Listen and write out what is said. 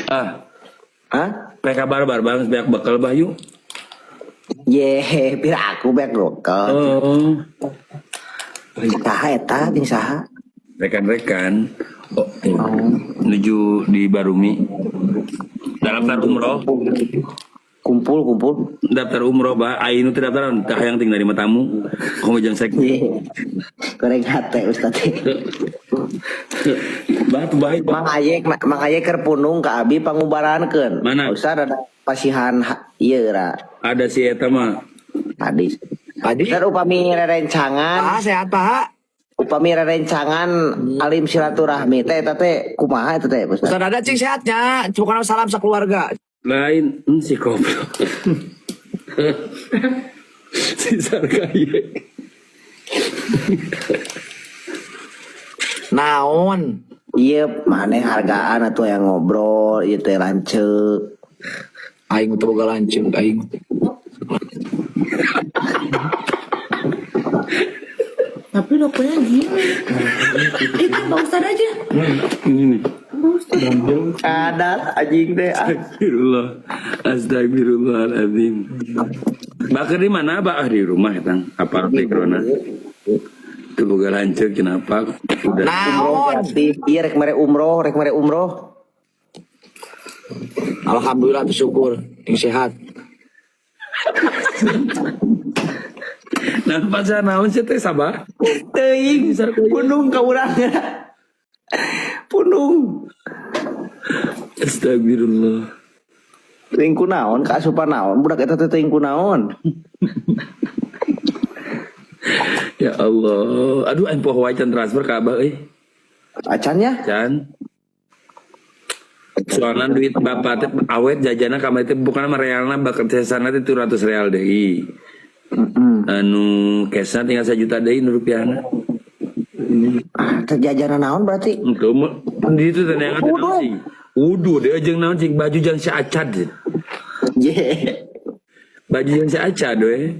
Ah, Hah? PK barbar bang, banyak bekal Bayu. Ye, pira aku beak bekal. Oh, Saha eta jeung saha? Rekan-rekan. Oh, menuju di Barumi. Daftar umroh, Kumpul kumpul. Daftar umroh bah. Ainu teu daftar tah hayang ting nerima tamu. Komo jang sek. Ye. Goreng hate Ustaz. Bah tuh baik. Mang Ayek, Mang Ayek keur punung ka abi pangubarankeun. Mana? Ustaz ada pasihan ieu ra Ada si eta mah. Hadis. Adi. Ustaz upami rerencangan, Pak sehat, Pak. Upami rerencangan alim silaturahmi teh eta teh kumaha eta teh, Ustaz? Ustaz ada cing sehatnya, bukan salam sekeluarga. Lain si goblok. Si Sarkaye. Naon? Iya, maneh hargaan atuh yang ngobrol, ieu teh lanceuk. Aing teu boga lanceuk aing. Tapi rokoknya gini. Itu Bang Ustad aja. Ini nih. Bang Ustad. Ada anjing teh. Ah. Astagfirullah. Astagfirullahaladzim. Bakar di mana, Pak? Ah, di rumah ya, Tang. Apa di corona? Itu boga lanceuk kenapa? Udah. Naon? Iya rek mere umroh, rek mere umroh. Alhamdulillah bersyukur, yang sehat. Nah, pasal naon sih teh sabar? Teuing, punung ka urang. Punung. Astagfirullah. Teuing ku naon, kaasupan naon, budak eta teh teuing ku naon. Ya Allah. Aduh, aing poho wae can transfer ka Abah euy. Acan ya? Can. Soalnya duit bapak teh awet jajana kamari teh bukan mah realna bakal sesana teh 300 real deui. Anu kesna tinggal 1 juta deui nu rupiahna. Ah, teh jajanan naon berarti? Engke mah di itu teh neangan teh naon sih. Uduh deui jeung naon cing baju jang si Acad. Ye. Baju jang si Acad we.